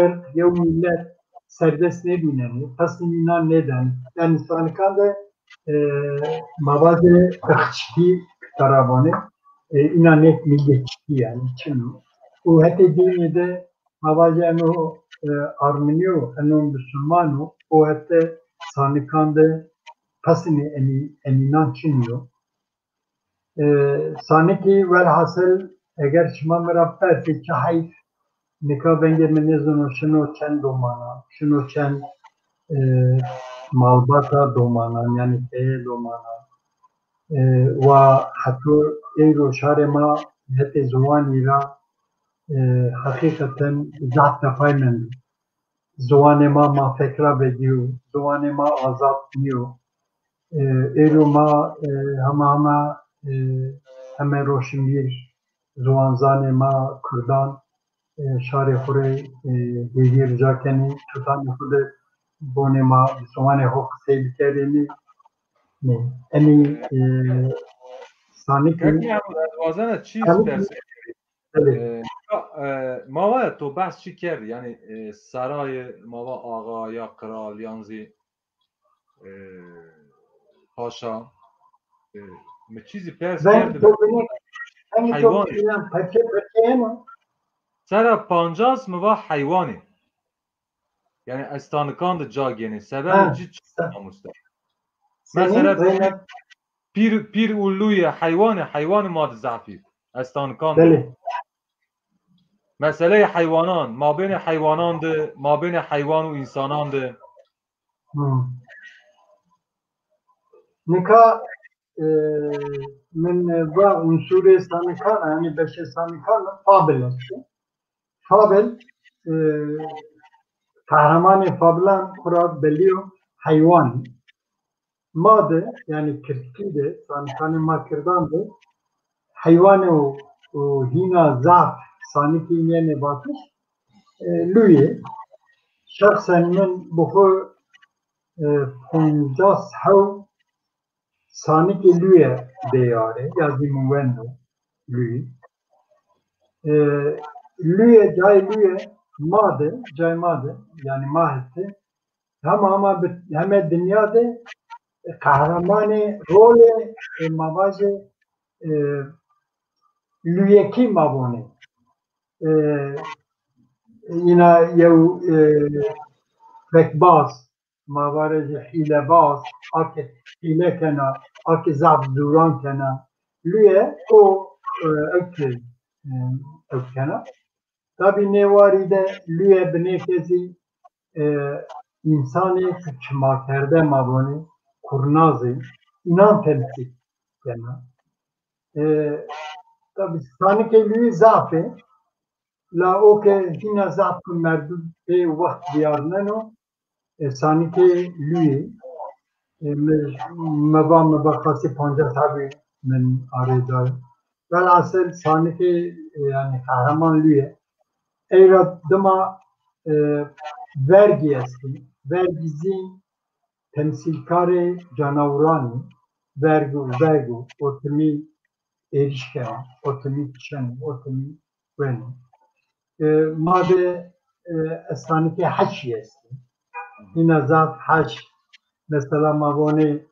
irq, yew milet serdest nêvînenê, pesnê înan nêdenê. Yanî sanikan de, e, ma vajê irqçîtî tera vanê, e, înan nê milletçîtî yanî çin o. Û hetê dînî de ma vajê eno, e, armenî yo, eno musulman o, o hete sanikan de pesnê enî-, enînan çin yo. E, sanikî welhasil eger şima mi ra persê çi heyf, nika vengê mi nêzano şino çend domana, şino çend, e, malbata domanan, yanî keye domanan. E, wa heto êro şarê ma hetê ziwanî ra, e, heqîqeten zaf tepay mendo. Ziwanê ma, ma fek ra vedîyo, ziwanê ma azad nîyo. E, êro ma, e, hema hema, e, heme roşinbîr ziwanzanê ma kurdan, e, şarê xwu rê, e, hêvî rica kenê, tutanê xwu de bonê ma, ziwanê xwu qisey bikerênê. Nê, enî, e, sanikî. Kek Mehmud, ez wazena çî persê. Belê. E, e, ma va to behs çi kerd, yanî, e, serayê ma va axa ya qral yan zî, e, paşa, e, mi çî zî pers kerd. Heywanî. Sera pancas mi va heywanî. Yanî ez sanikan de ca gênê. Sebebê ci çi, mamoste? Mesela pîr, pîr û lûye heywanê, heywanê ma de zafî. Ez sanikan de. Belê. Meseleyê heywanan, mabênê heywanan de, mabênê heywan û însanan de. Hı. Nika, e, min va unsurê sanikan, yanî beşê sanikan fabel esto. Fabel, e, qehremanê fabelan xwu ra belî yo heywan. Ma de, yanî kirdkî de, sanikanê ma kirdan de heywanê û, û hîna zaf sanikî yenê vatiş, e, lûyê. Şexsen min bi xwu, e, poncas hew sanikê lûye dêyarê, ya zî min wendo lûyî. E, lûye, cayê lûye ma de, cayê ma de, yanî ma hete, hema hema bi heme dinya de, e, qehremanê rolê, e, ma vajê, e, lûyekî ma vonê. E, îna yew, e, fekbaz, ma vare zî hîlebaz, a ke hîle kena, a ke zaf zûran kena. Lûye o, e, ewk, e, ewk kena. Tabî nê warî de lûye binêke zî, e, însanê ki çimakerde ma vonê, kurnazê, înan temsîl kena. E, tabî sanikê lûyî zaf ê, la o ke hîna zaf ki merdum pê wext vîyarneno, e, sanikê lûyî, e, mi, mi va, mi va qasî pancas hebî min arê dayo. Velhasil sanikê, e, yanî qehreman lûye. Ey ra dima, e, vergî estî. Vergî zî temsîlkarê canawuran î. Verg û verg o, o timî êrîş keno, o timî kişeno, o timî weno. E, ma de, e, sanikê heşî estî. Hîna zaf heş, mesela ma vonê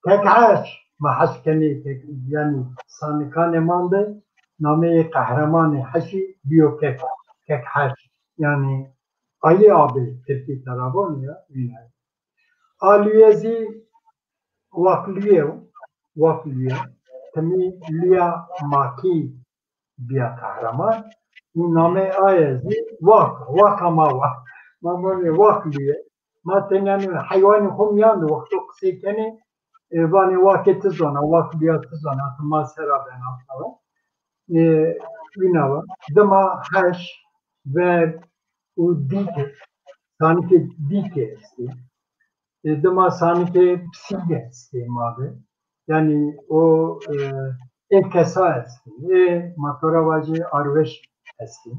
kek heş, ma heş kenê kek, yanî sanikanê ma de nameyê qehremanê heşî bîyo kek, kek heş. Yanî Ayê Abi tirkî tera vonê ya, wîna. A lûye zî wak lûye yo, wak lûye. Timî lûya makî bîya qehreman. Nameyê aye zî wak, waka ma wa. Ma vanê wak bîye. Ma tenê yanî heywanê xo mîyan de wexto qisey kenê, e, vanê wakê ti zona, wak bîya ti zona, ti ma sera bena falan. E, wina wa. Dima heş, ver û dîke, sanikê dîke estê. E, dima sanikê pisîge estê ma de. Yanî o, e, ê kesa estê. Ê ma to ra vajê arweş estê.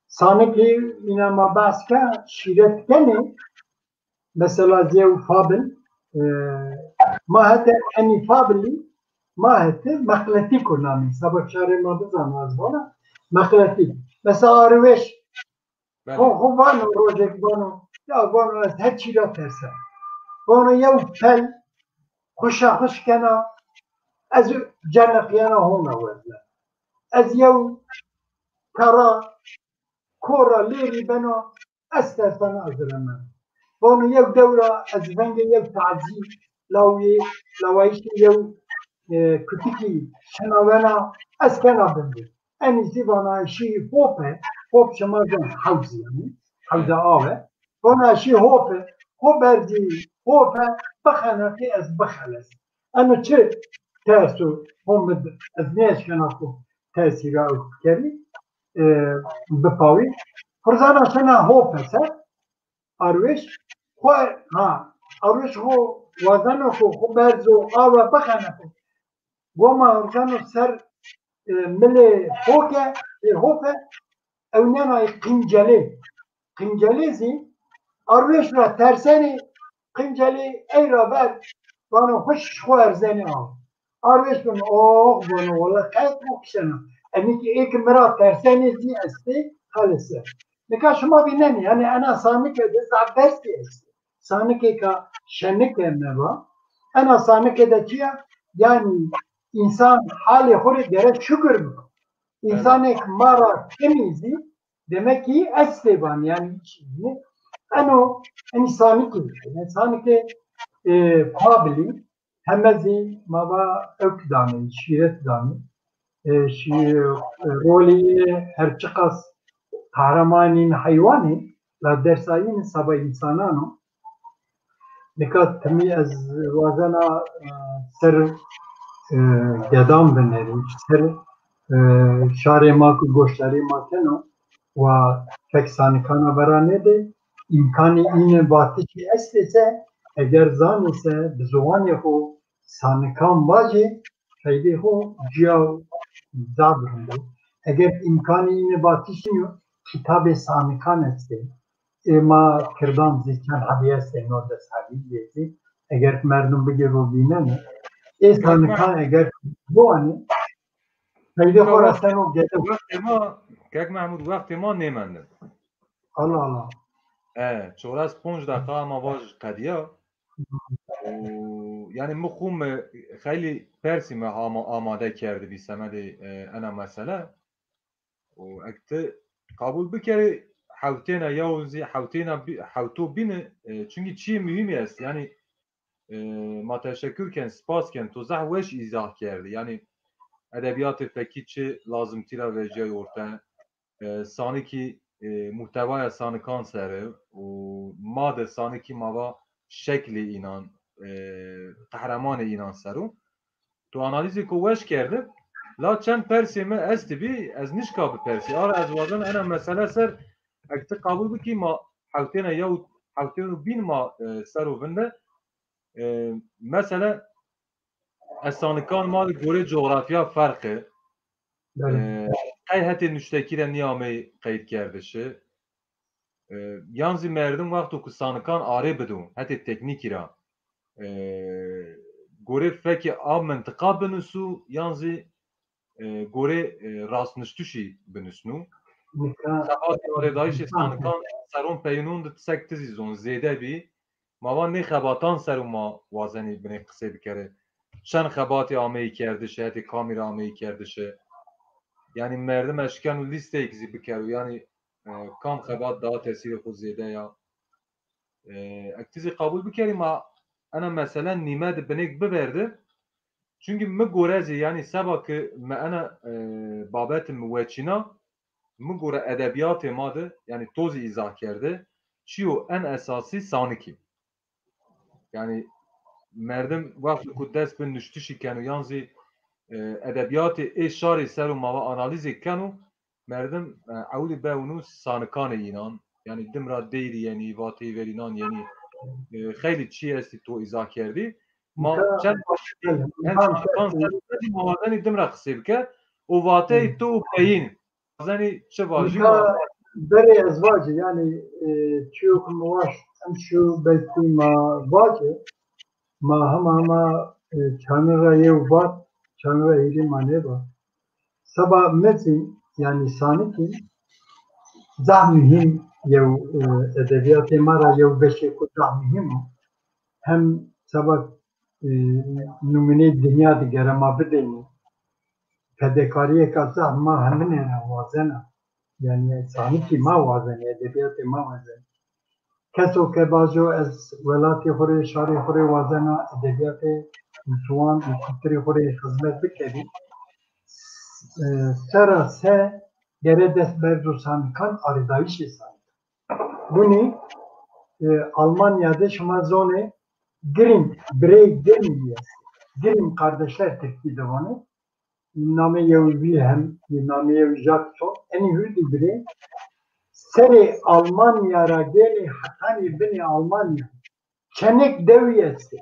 Sanikê îna ma behs ke şîret kenê. Mesela zî yew fabil, e, ma hetê enî fabilî, ma hetê meqletîko namî. Seba şarê ma bizano ez vana. Meqletîk. Mesela arweş Belê. Xo, xo vano, rojek vano, ya vano, ez her çî ra tersena. Vano, yew pel xuşa xus kena, ez ceniqîyena hona wezne. Ez yew kara, kora lêrî bena, ez tersena, ez remena. Vano, yew dew ra ez vengê yew tazî lawî, lawayîşê yew, e, kutikî şinawena, ez kena bindê. Enî zî vana şî hope, hop şima zon hewz yanî, hewza awe. Vana şî hope, ho berzî hope, bixeneqî ez bixeles. Eno çi ters o, ho mi d-, ez nêeşkena xo tersî ra ew bikerî, e, bipawî. Xurzana şina hope ser, arwêş, xo, ha, arwêş xo wazeno xo, xo berzo awe bixeneqo. Goma urzeno ser, e, milê hoke, e, hope, ewnena ê qincelê. Qincelê zî arwêş ra tersenê, qincelê ey ra ver, vano huş xo erzenê aw. Arwêş vano, oh, vano, wela qet xo kişena. Enî ki ê ki mi ra tersenê zî estê, xelese. Nika şima vînenê, yanî ena sanike de zaf bersî estê. Sanikêka şenike me va. Ena sanike de çi ya? Yanî însan halê xo rê gere şukir biko. Însanêk ma ra kemî zî demek ki estê van, yanî hiç ne. Eno, enî sanikê, yanî sanikê, e, pabilî, heme zî ma va ewk danê, şîret danê. E, şî-, e, rolê her çiqas qehremanîn heywanî, la dersa yîn seba însanan o. Nika timî ez wazena, e, ser, e, gedan binerî, ser, e, şarê ma ku goşdarî ma keno, wa fek sanikana vera nêdê, îmkanê îne vatişî estê se, eger zanê se, bi ziwanê xo sanikan vajê, qeydê xo ciya zaf rind o. Eger îmkanê îne vatiş nîyo, kitabê sanikan estê. Ê ma kirdan zî çend hebî estê, no des hebî zî. Eger merdim bigêro vîneno, ê sanikan eger biwanê, qeydê xo ra seno gede. Wextê ma, Kek Mehmûd, wextê ma nêmende. Allah Allah. E, çewres ponc deqa ma vaj qedîya. Û, yanî mi xwu mi xeylî persî mi ama-, amade kerdibî semedê, e, ena mesele. Û eg ti qebûl bikerî hewtêna yew zî hewtêna bî-, hewto bîni, e, çunkî çîyê muhîmî est. Yanî, e, ma teşekur ken, spas ken, to zehf weş îzah kerdî. Yanî edebîyatê fekî çi lazimtî ra vejîyayî orte, e, sanikî, e, muhtewaya sanikan ser o û ma de sanikî ma va şeklê înan, e, qehremanê înan ser o. Tu analîzêko weş kerdî. La çend persê mi estibî, ez nişka bipersî. Ara ez wazena ena mesele ser, eg ti qebûl bikî, ma hewtêna yew, hewtêno bîn ma, e, ser o vinde. E, mesele, ez sanikan ma de gorê cografya ferq ê. Belê. E, qey hetê nuştekî de nîyamey qeydkerdişi. E, yan zî merdim wexto ku sanikan arê bido, hetê teknîkî ra, e, gorê fekê a mintiqa binusû, yan zî, e, gorê, e, rastnuştişî binusnû. Nika Xebatê arêdayîşê sanikan seron peyûnon de sek ti zî zon zêde bî. Ma va nê xebatan ser û ma wazenî binê qisey bikerê. Çend xebatê ameyî kerdişi, hetê kamî ra ameyî kerdişi. Yanî merdim eşkeno lîsteyêk zî bikero. Yanî, e, kam xebat daha tesîrê xwu zêde ya. E, eg ti zî qebûl bikerî ma ena mesele nîme de binêk biverdî. Çunkî mi gore zî, yanî seba ki mi ena, e, babeti mi weçîna, mi gore edebîyatê ma de, yanî to zî îzah kerde, çîyo en esasî sanik î. Yanî merdim wexto ku dest bi nuştişî keno yan zî, e, edebîyatê ê şarî ser o ma va analîzê keno, merdim, e, ewilî bewno sanikanê înan. Yanî dim ra deyrî yenî, vateyî verî nan yenî. E, xeylî çî estî to îzah kerdî. Ma çend hem sanikan ser o ma wazenî dim ra qisey bike. O vateyê to peyîn. Zenî çi vajî? Nika berê ez vacî, yanî, e, çiyo ku mi waşt, em şu beytî ma vacî, ma hema hema, e, çanî ra yew vat, çanî ra hîrê ma nêvat. Seba mi zî, yanî sanikî zaf muhîm yew, e, edebîyatê ma ra yew beşê ku zaf muhîm o. Hem seba, e, nimûneyê dinya de gere ma bidênê. Fedekarîyêka zaf ma heminê ra wazena. Yanî sanikî ma wazenê, edebîyatê ma wazenê. Keso ke vajo ez welatê xo rê, şarê xo rê wazena, edebîyatê ziwan û kulturê xo rê xizmet bikerî, e, sera se gere dest berdo sanikan, arêdayîşê sanikan. Winî, e, Almanya de şima zonê Grimm, birey Grimm est. Grimm kardeşler tirkî de vanê. Namê yew Wilhelm, namê yew Jackson, enî hurdî birê serê Almanya ra gênê hetanî binê Almanya. Çenek dewî estê.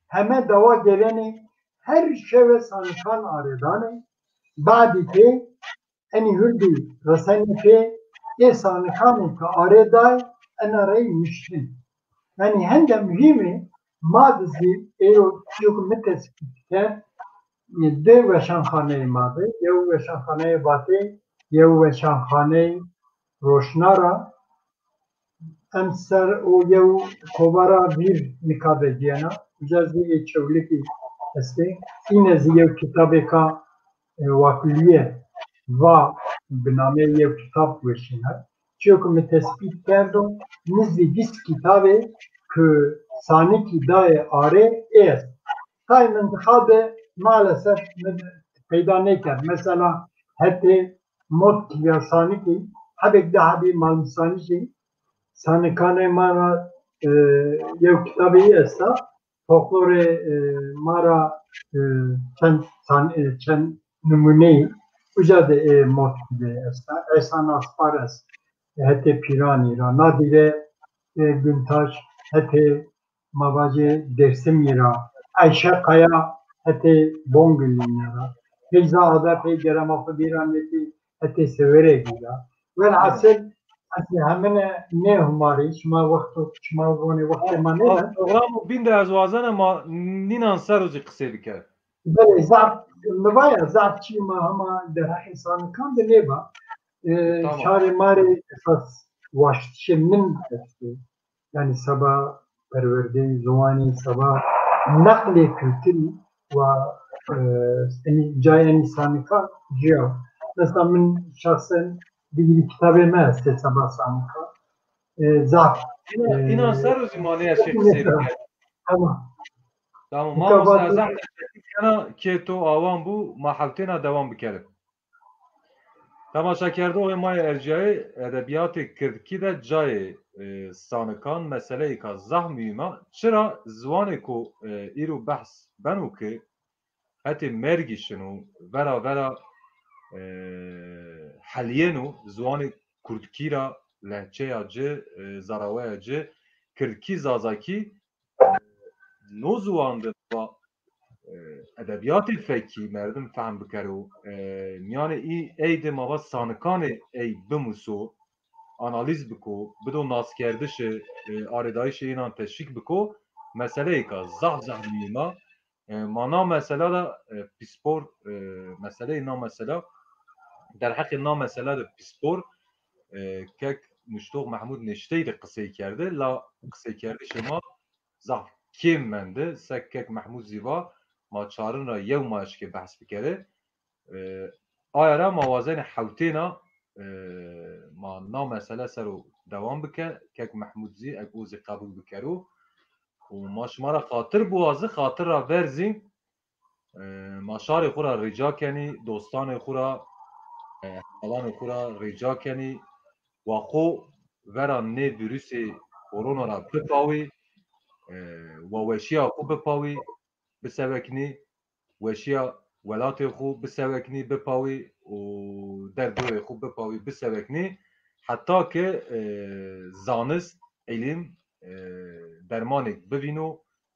Heme dawa gêrenê, her şewe sanikan arêdanê. Badî ke enî hurdî resenê pê, ê sanikanê ke arêday ena rey nuştin. Yanî hende muhîm ê, ma de zî ê yo çîyo ke mi tespît kerd, di weşanxaneyê ma de, yew weşanxaneyê Vatê, yew weşanxaneyê Roşna ra, em ser o yew kovara vîr nika vecîyena. Uca zî ê Çewlikî estê. Îne zî yew kitabêka, e, Wakilîye va bi nameyê yew kitab weşîna. Çiyo ke mi tespît kerdo, nizdî vîst kitabê ke sanikî dayê arê ê est. Tay mintiqa de maalesef mi peyda nêkerd. Mesela hetê Motkî ya sanikî, hebêk de hebî Malmîsanijî, sanikanê ma ra, e, yew kitabê yî esta. Folklorê, e, ma ra, e, çend san-, e, çend nimûneyî uca de ê Motkî de esta. Ehsan Aspar est, hetê Pîranî ra. Nadîre, e, Guntaş, hetê ma vajê Dêrsimî ra, Eyşe Kaya hetê Bongilîne ra, Feyza Ada pey gere ma xwu vîra nêkî hetê Siwêregî ra. Welhasil, ez hemine nêhumarî, şima wexto, şima vonê wextê ma nêben. Programo bîn de ez wazena ma nînan ser o zî qisey bike. Belê, zaf, mi va ya, zaf çî ma hema derheqê sanikan de nêva. E, şarê ma rê esas waştişê min estê. Yanî seba perwerdeyê ziwanî, seba neqlê kulturî wa, e, enî, cayê enî sanikan cuya. Mesela min şexsen digirî kitabê mi estê seba sanikan. E, zaf, înan, e, înan ser o zî ma nêeşê qisey bikerî. Tamam. Tamam. Mamoste, ez zaf teşekkür kena, kê to awan bû, ma hewtêna dewam bikerê. Temaşekerdoxê ma yê erciyayê, edebîyatê kirdkî de cayê, e, sanikan meseleyêka zaf muhîm a. Çira ziwanê ku, e, îro behs beno ki hetê mergî şino, vera vera, e, helîyeno, ziwanê kurdkî ra, lehçeya ci, e, zaraweya ci, kirdkî, zazakî, no ziwan de va, e, edebîyatê fekî merdim fehm bikero, e, mîyanê î ey de ma va sanikanê ey bimuso, analîz biko, bido naskerdişê, e, arêdayîşê înan teşwîk biko, meseleyêka zaf zaf muhîm a. E, ma na mesela de, e, pîspor, e, meseleyê na mesela, derheqê na mesela de pîspor, e, kek Nuştox Mehmûd Neştey de qisey kerde, la qiseykerdişê ma zaf kêm mende. Sek kek Mehmûd zî va, ma çarin ra yew ma eşkê behs bikerê. E, aya ra ma wazenê hewtêna, e, ma na mesele ser o dewam bike. Kek Mehmûd zî, eg o zî qebul bikero. Û ma şima ra xatir biwazî, xatir ra ver zî, e, ma şarê xwu ra rica kenî, dostanê xwu ra, Hevalanê xo ra rîca kenî, wa xo vera nê vîrusê korona ra bipawî, e, wa weşîya xo bipawî, biseweknî, weşîya welatê xo biseweknî, bipawî û derdorê xo bipawî, biseweknî, heta ke, e, zanist, îlim, e, dermanêk bivîno,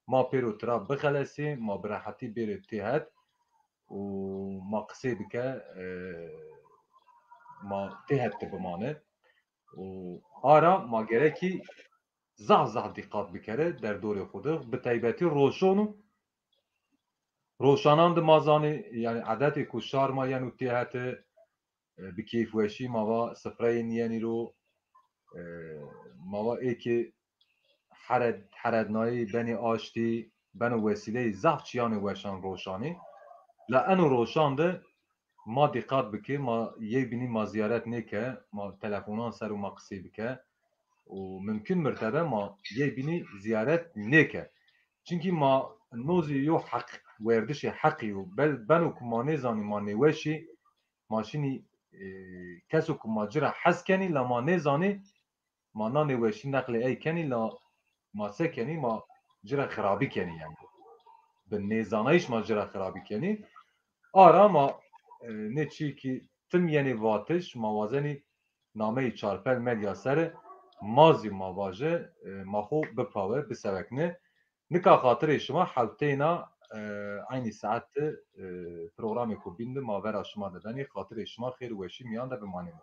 ma pêro tira bixelesê, ma bi rehetî bêrê têhet û ma qisê bike, e, ma têhet de bimane. Û ara ma gerekî zaf zaf dîqat bikere derdorê xo de, bi teybetî roşon û roşanan de ma zanî, yanî edetê ku şar ma yeno têhet de, e, bi keyfweşî ma va sifreyê nîyenî ro, e, ma va ê ke hered-, herednayî benê aştî, beno wesîleyê zaf çîyanê weşan roşanî. La eno roşan de ma dîqat bikê, ma yeybînî ma zîyaret nêke, ma telefonan ser û ma qisey bike û mumkin mirtebe ma yeybînî zîyaret nêke. Çimkî ma no zî yo heq, werdişê heqî yo. Bel-, beno ku ma nêzanî ma nêweşî, ma şinî, e, keso ku ma ci ra hes kenî, la ma nêzanî, ma na nêweşî neqlê ey kenî, la ma se kenî, ma ci ra xirabî kenî yanî. Bi nêzanayîş ma ci ra xirabî kenî. Ara ma, e, nê çî ki tim yenê vatiş, ma wazenî nameyê Çarpel Medya ser, ma zî ma vaje, e, ma xo bipawe, bisewekne. Nika xatirê şima hewteyna, e, eynî saet de, e, programêko bîn de ma vera şima de benî. Xatirê şima xêr û weşî mîyan de bimanê ma.